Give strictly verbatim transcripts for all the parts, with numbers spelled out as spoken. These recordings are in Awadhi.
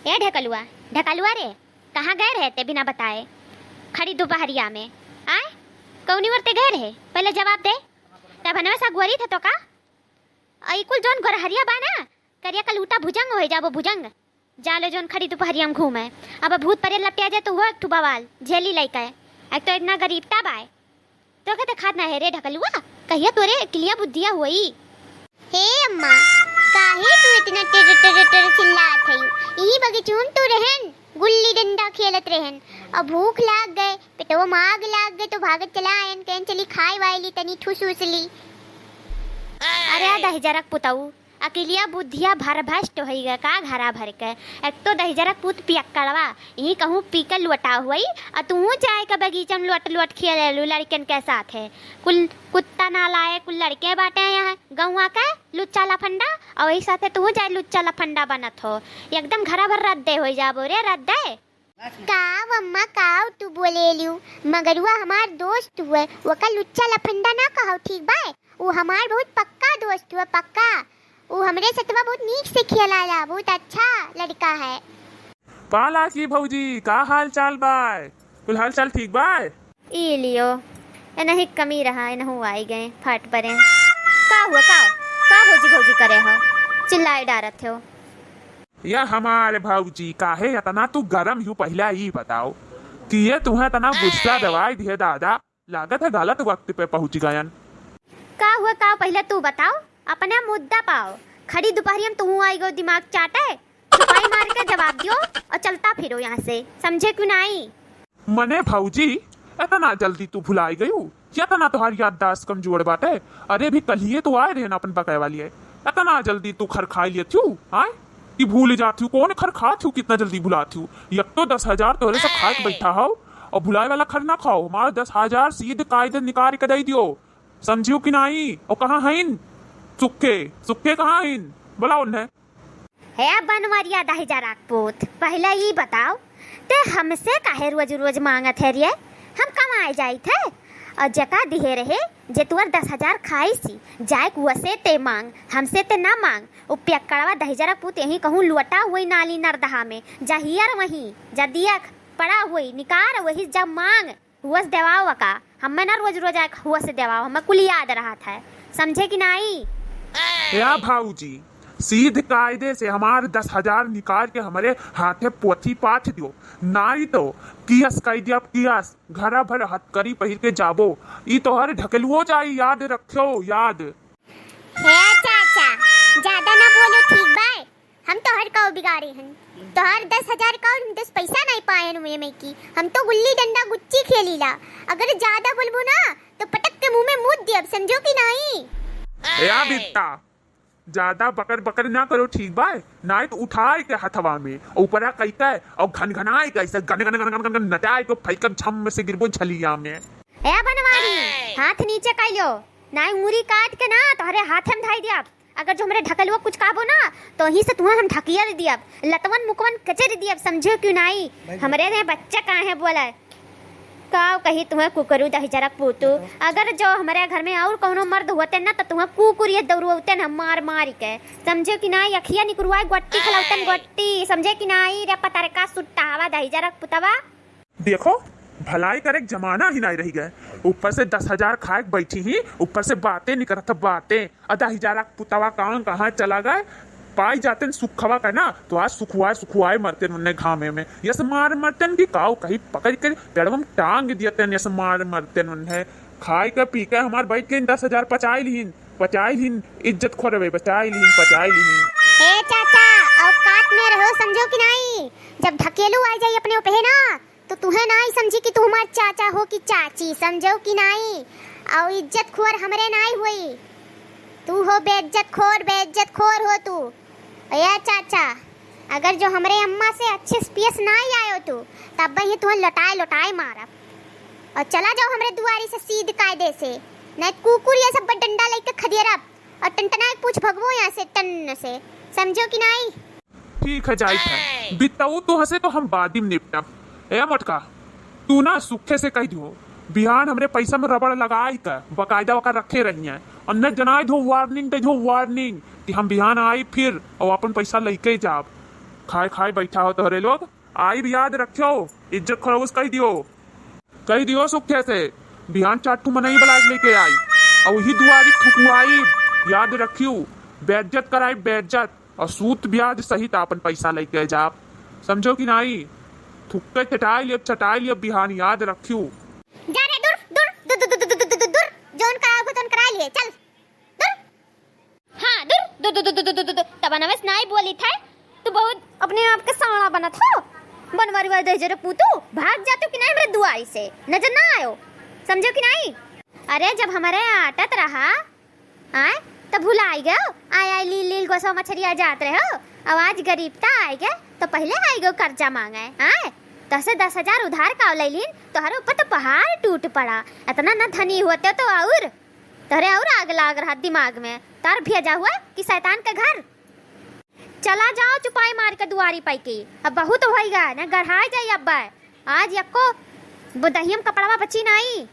ए ढकलुआ, ढकलुआ रे, कहाँ गए रहे ते बिना बताए? खड़ी दुपहरिया में, आय? कौनी ओर ते गए रहे? पहले जवाब दे। तब हनवा सा गोरी थे तो का? अ, ई कुल जौन गोरहरिया बा ना, करिया कलूटा भुजंग होइ जाबो, भुजंग। जाले जौन खड़ी दुपहरिया में घूमे। अब भूत परेत लपटिया जाए तो हुआ एक ठो बवाल, झेली लइका है। एक तो इतना गरीबता बाय। तोके देखात ना है रे ढकलुआ, कहिया तोरे किलिया बुद्धिया होई। हे अम्मा, काहे तू इतना टर टर टर चिल्लात हयू? इही बगीचू में तो रहन, गुल्ली डंडा खेलत रहन। अब भूख लाग गए, पेटवा में आग लाग गए तो भागत चला आयन, कहन चली खाए वाए ली, तनी ठूस उस ली। अरे दहिजरक पुतऊ, अकिलिया बुद्धिया भर भ्रष्ट होई गए का घरा भर के। एक तो दहिजरक पूत पियक्कड़वा, इही कहूँ पी के लोटा हुई, आ तूहू जाए के बगीचा में लोट लोट खेलेलू लड़कन के साथे। कुल कुत्ता नालायक, कुल लड़के बाटे यहाँ गौवा के लुच्चा लफंडा, और वही साथे तूहू जाए लुच्चा लफंडा बनत हो। एकदम घरा भर रद्दे होई जाबो रे, रद्दे। का अम्मा, का तू बोलेलू? मगरुआ हमार दोस्त हुए, ओका लुच्चा लफंडा ना कहो, ठीक बा? उ हमार बहुत पक्का दोस्त हुए, पक्का। उ हमरे सतवा बहुत नीक से खेलाला, बहुत अच्छा लड़का है। पाला की भौजी, का हाल चाल बा? कुल हाल चाल ठीक बा? ई लियो, एनही कमी रहा, एनहू आई गए, फाट परे। का हुआ, का? का भौजी भौजी करे हो? चिल्लाए डारत हो। या हमार भौजी, काहे इतना तू गरम हू? पहला ई बताओ कि ये तुम्हें इतना गुस्सा दवाई दिए दादा, लागत है गलत वक्त पे पहुँच गयन। का हुआ, का पहले तू बताओ, अपना मुद्दा पाओ। खड़ी दुपहरिया में तू आई गो दिमाग चाटे, चुपाई मार के जवाब दियो और चलता फिरो यहाँ से, समझे कि नाई? मने भौजी, इतना जल्दी तू भुलाई गयू? इतना तोहार याददाश्त कमजोर बाटे? अरे, भी कलिए तो आए रहे ना अपन बकाए वाली है, इतना जल्दी तू खर खाई लियत हू, आय? कि भूल जात हू, कौन खर खात हू, कितना जल्दी भुलात हू? एक तो दस हजार तोहरे सब खाए के बैठा हो, और भुलाए वाला खर ना खाओ, हमार दस हजार सीध कायदे निकाल के दे दियो, समझियो कि नाई? और कहाँ हईन? सुक्के, सुक्के कहाँ हईन? बोलाओ उन्हें। हे बनवरिया दहिजरा के पूत, पहले ई बताओ, ते हमसे काहे रोज रोज मांगत है रे? हम कमाए जाइत है, और जेका दिहे रहे, जे तुअर दस हजार खाई सी, जाए कुआ से ते मांग, हमसे ते ना मांग। उ पियक्कड़वा दहिजरा के पूत यहीं कहूँ लुअटा हुई नाली नरदहा में, जहियर वहीं, जदिया पड़ा हुई, निकार वही जब मांग। हुआ से देवाओ का, हमें ना रोज रोज आए हुआ से देवाओ, हमें कुल याद रहत है, समझे कि नाई? या भौजी, सीध कायदे से हमार दस हजार निकाल के हमरे हाथे पोथी पाथ दियो, नाई तो कियस कह दिया, कियस घरा भर हथकरी पहिर के जाबो, ई तोहर ढकेलुओ जाई, याद रखियो, याद। हे चाचा, ज्यादा ना बोलो, ठीक बा? हम तोहर काऊ बिगाड़े हन? तोहर दस हजार काऊ, हम दस पैसा नहीं पायन हुए में की। हम तो गुल्ली डंडा गुच्ची खेलीला। अगर ज्यादा बोलबो ना, तो पटक के मुंह में मूत दियब, समझो कि नहीं? ए, आ बिट्टा, ज्यादा बकर बकर ना करो, ठीक बा? नाई तो उठाए के हथवा में, ऊपरा कई के, और घन घनाए के, ऐसे गन गन गन गन गन नचाए के, फैकब झम से गिरबो झलिया में। ए बनवारी, हाथ नीचे कर लो, नाई उंगली काट के ना तोहरे हाथे में धाई दियब। अगर जो हमरे ढकलुआ कुछ कहबो ना, तो वहीं से तुहें हम ढकिया दे दियब, लतवन मुकवन कचर दियब, समझो क्यों नाई? हमरे ने बच्चा काहे बोला? काव कही तुहें कुकरू दहिजरक पूतू, अगर जो हमरे घर में और कौनो मर्द होते ना, तो तुहें कुकुर ये दौड़वते ना मार मार के, समझो कि नाई? अखिया निकुरुआ गोट्टी खलौतन गोट्टी, समझे कि नाई? रे पतरका सुट्टावा दहिजरक पुतवा। देखो, भलाई करे के जमाना ही नाई रही गए। ऊपर से दस हजार खाए के बैठी ही, ऊपर से बातें निकरत बातें। अदा हिजारा के पुतवा कान कहाँ चला गए? पाई जाते न सुखवा का ना, तो आज सुखुआए सुखुआए मरते न उन्हें घामे में। यस मार मरते न कि काऊ कहीं पकड़ के पेड़वा में टांग दियते न, यस मार मरते न उन्हें। खाए के पी के हमार बैठ के दस हजार पचाई लीन, पचाई लीन, इज्जत खोरवे, पचाई लीन, पचाई लीन। ए चाचा, औकात में रहो, समझो कि नाई? जब ढकेलू आ जाई अपने ऊपर ना, तो तुहें नाई समझी कि तू हमार चाचा हो कि चाची, समझो कि नाई? और इज्जत खोर हमरे नाई होई, तू हो बेइज्जत खोर, बेइज्जत खोर हो तू। ए चाचा, अगर जो हमरे अम्मा से अच्छे से पेश नाई आयो तू, तब ही तुहें लौटाए लौटाए मारब। और चला जाओ हमरे दुआरी से सीध कायदे से, नहीं कुकुर ये सब डंडा लेके खदेरब और टनटनाए पूछ भगबो यहाँ से टन से, समझो कि नाई? ठीक है, जाइत है। बित्तऊ तू हंसे तो हम बादी में निपटब। ए मोटका, तू ना सुखे से कह दियो, बिहान हमरे पैसा में रबड़ लगाई का, बकायदा ओकर रखे रही है। और न जनाई दो warning, दे दो warning कि हम बिहान आई फिर और अपन पैसा लेके जाब। खाए खाए बैठा हो तोहरे लोग। आइब याद रख्यो, इज्जत खरोस कहि दियो। कहि दियो सुखे से, बिहान चार ठू मनई बलाइक लइके आई। अउ वही दुआरी थुकुआइब, याद रख्यो। बेइज्जत कराइब, बेइज्जत। अउ सूद ब्याज सहित आपन पैसा लइके जाब। समझो कि नाई? थुक्के चटाइ लियब, चटाइ लियब बिहान, याद रख्यो। जा रे, दूर, दूर, दूर, दूर, दूर, दूर, दूर, दूर, जौन कराओगे, तौन कराइ लिए, चल, दूर। हाँ, दूर, दूर, दूर, दूर, तब अनवेस नाई बोली थे, तू बहुत अपने आप के सावड़ा बनत हो, बनवारी वाली दहिजरे पूतू, भाग जातो कि नाई हमरे दुआरी से, नजर ना आयो, समझो कि नाई? अरे, जब हमरे आटत रहा, आय, त भुलाइ गयो? आय, आय, लील, लील गोसवा मछरिया जात रहे हो। अब आज गरीबता आइ गए, त पहिले आइ गयो कर्जा माँगे, आय? तोहसे दस हजार उधार का लइ लीन, तोहरे ऊपर त पहाड़ टूट पड़ा। इतना न धनी होते तो और, तोहरे और आग लाग रहा दिमाग में। तार भेजा हुआ कि शैतान के घर। चला जाओ चुपाई मार के दुआरी पाई के, अब बहुत होइगा, न गढ़ाए जाई अब। आज यक्को ब-, दहियम कपड़वा बची नाई,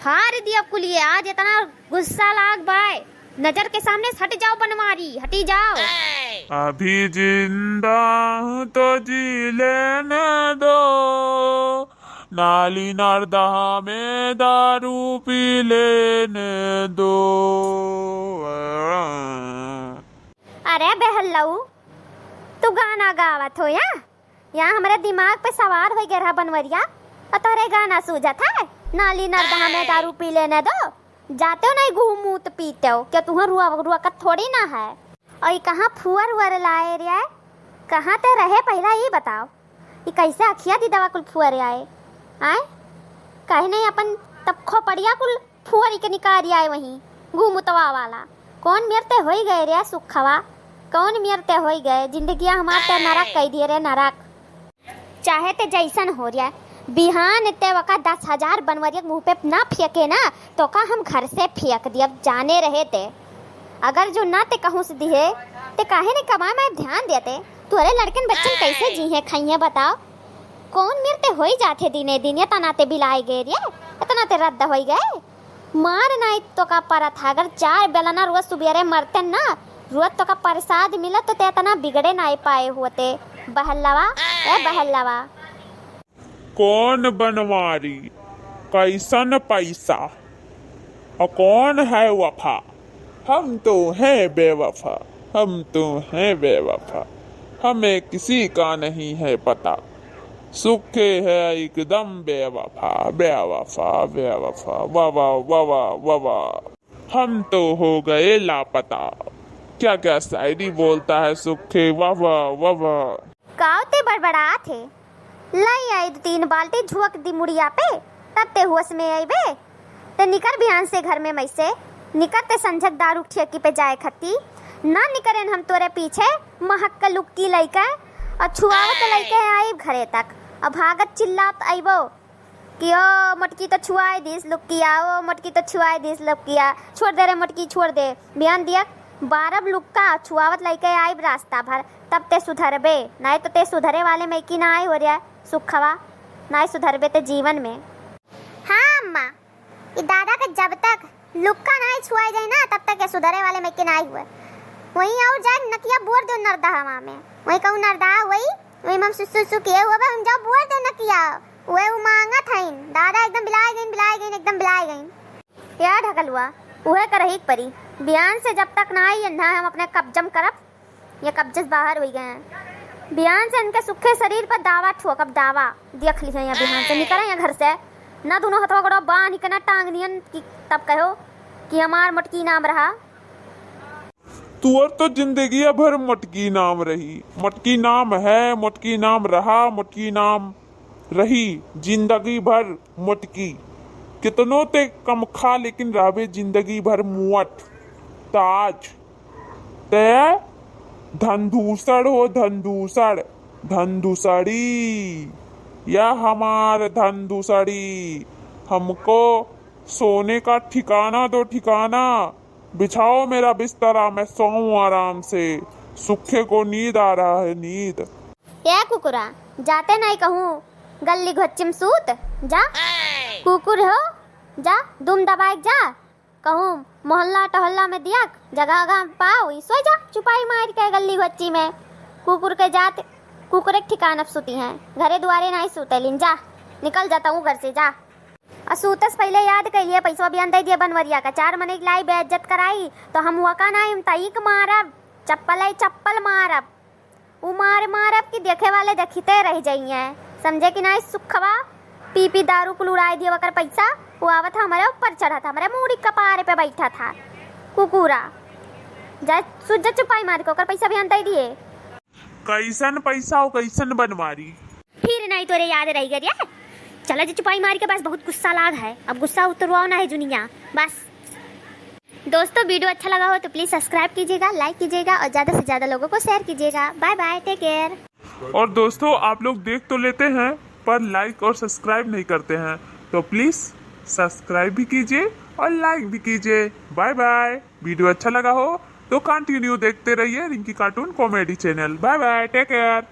फाड़ दिया कुलिए। आज इतना गुस्सा लाग बाय, नजर के सामने से हट जाओ बनवारी, हटी जाओ। अभी जिंदा हूँ तो जी लेने दो, नाली नर्दहा में दारू पी लेने दो। अरे बेहल्लऊ, तू गाना गावत हो या? या हमरे दिमाग पे सवार होइ गए रहा बनवरिया, अउ तोहरे गाना सूझत है, नाली नर्दहा में दारू पी लेने दो, जाते हो नहीं घूमूत पीते हो, क्या तुहर रुआ, रुआ का थोड़ी ना है। अउ ई कहाँ फुअर उअर लाए रे? कहाँ ते रहे पहिला ई बताओ, ई कैसे अखिया दी दवा कुल फुअर आए? आए? काहे नहीं अपन तब खोपड़िया कुल फुअरी के निकारी आए वहीं, घूमुतवा वाला। कौन मेर ते होई गए रे सुखवा, कौन मेर ते होई गए, जिंदगिया हमार ते नरक कई दिए रे, नरक। चाहे ते जैसन हो रे, बिहान ते वका दस हजार बनवरिया के मुँह पे ना फेंके ना, तो का हम घर से फेंक दियब, जाने रहे ते। अगर जो ना ते कहूँ से दिहे, ते काहे ने कमाए में ध्यान देते? तोरे लड़कन बच्चन कैसे जीहे खाइहे बताओ? कौन मेर ते होई जाते दिने दिन, इतना ते बिलाए गए रे, इतना ते रद्द होई गए। मार नाई तो का परत है, अगर चार बेलना रोज सुबेरे मरते ना, रोज तो का प्रसाद मिलत तो ते इतना बिगड़े नाई पाए होते। बहल्लवा, ए बहल्लवा। कौन बनवारी, कैसन पैसा, और कौन है वफा? हम तो हैं बेवफा, हम तो हैं बेवफा, हमें किसी का नहीं है पता। सुखे है एकदम बेवफा, बेवफा, बेवफा, वाह, वाह, वाह, वाह, वाह, वाह। हम तो हो गए लापता। क्या क्या शायरी बोलता है सुखे, वाह, वाह, वाह, वाह। काव ते बड़बड़ात है? लाई आई दो तीन बाल्टी, झुअक दी मुड़िया पे, तब ते होश में अइबे। ते निकर बिहान से घर में, मैं से निकर, ते संझक दारू ठेकी पे जाए खती। ना निकरेन हम तोरे पीछे, महक के लुक्की लइके, और छुआवत लइके आइब घरे तक, और भागत चिल्लात अइबो कि ओ मोटकी तो छुआए दिस लुक्किया, ओ मोटकी तो छुआए दिस लुक्किया, छोड़ दे रे मोटकी, छोड़ दे। बिहान दिया बारब लुक्का, छुआवत लइके आइब रास्ता भर, तब ते सुधरबे, नाई तो ते सुधरे वाले में की ना आए हो रहा है। सुखवा, नाई सुधरबे ते जीवन में। हाँ अम्मा, ई दादा के जब तक लुक्का नाई छुआई जाई ना, तब तक ये सुधरे वाले में के नाई हुए। वहीं और जाए नकिया बोर दो नरदहवा में, वहीं कहूँ नरदहा हुई, वहीं हम सुसु सु किए हुए बा, हम जाओ बोर दो नकिया। वे उ मांगत हईन, दादा एकदम बिलाए गईन, बिलाए गईन, एकदम बिलाए गईन। या ढकलुआ, उहे करही के परी। बिहान से जब तक ना आई, ना हम अपने कब्जम करब। ये कब्जे से बाहर हुई गए हैं। बिहान से इनके सूखे शरीर पर दावा ठोकब, दावा। देख लिहे यहाँ बिहान से निकले यहाँ घर से, ना दोनों हथवा गोड़वा बांध के ना टांग नियन कि तब कहो कि हमार मोटकी नाम रहा। तुअर तो जिंदगिया भर मोटकी नाम रही, मोटकी नाम है, मोटकी नाम रहा, मोटकी नाम रही जिंदगी भर मोटकी। कितनो ते कम खा लेकिन रहबे जिंदगी भर मुअट। ताज ते धनदूषण हो, धनदूषण, धनदूषणी, या हमार धनदूषणी, हमको सोने का ठिकाना दो, ठिकाना। बिछाओ मेरा बिस्तरा, मैं सोऊं आराम से। सुखे को नींद आ रहा है, नींद। ए कुकुरा, जाते नहीं कहूँ गल्ली घोच्ची में सूत, जा। कुकुर हो, जा, दुम दबाए के जा। कहूँ मोहल्ला टोहल्ला में दिया, जगह जगह पाओ, ई सोई जा, चुपाई मार के गल्ली घोच्ची में। कुकुर के जात कुकुरे के ठिकान अब सूती हैं, घरे दुआरे नाहीं सूते लिन। जा, निकल जाता हूँ घर से, जा। आ सूतस पहिले याद कइलिए, पैसवा बिहान दइ दिए बनवरिया का, चार मनई के लाई बेइज्जत कराई, तो हम वका नाहीं, हम तईक मारब, चप्पल आई चप्पल मारब। उ मार मारब कि देखे वाले देखिते रह जइहें, समझे कि नाहीं सुखवा। पी पी दारू कुल उड़ाइ दिए ओकर पैसा, वो आवत हमरे ऊपर चढ़त, हमरे मूड़ी कपारे पे बैठत है कुकुरा। जा सुज्जा चुपाई मार के ओकर पैसा बिहान दइ दिए। कैसन पैसा हो, कैसन बनवारी? फिर नाहीं तोरे याद रहि गए रे। चला जी चुपाई मार के, बस बहुत गुस्सा लाग है, अब गुस्सा उतरवाओ ना है जुनिया बस। दोस्तों, वीडियो अच्छा लगा हो तो please subscribe कीजिएगा, like कीजिएगा और ज़्यादा से ज़्यादा लोगों को share कीजिएगा। Bye bye, take care। और दोस्तों, आप लोग देख तो लेते हैं पर like और subscribe नहीं करते हैं, तो please subscribe भी कीजिए और like भी कीजिए। Bye bye। वीडियो अच्छा लगा हो तो continue देखते रहिए रिंकी cartoon comedy channel। Bye bye, take care।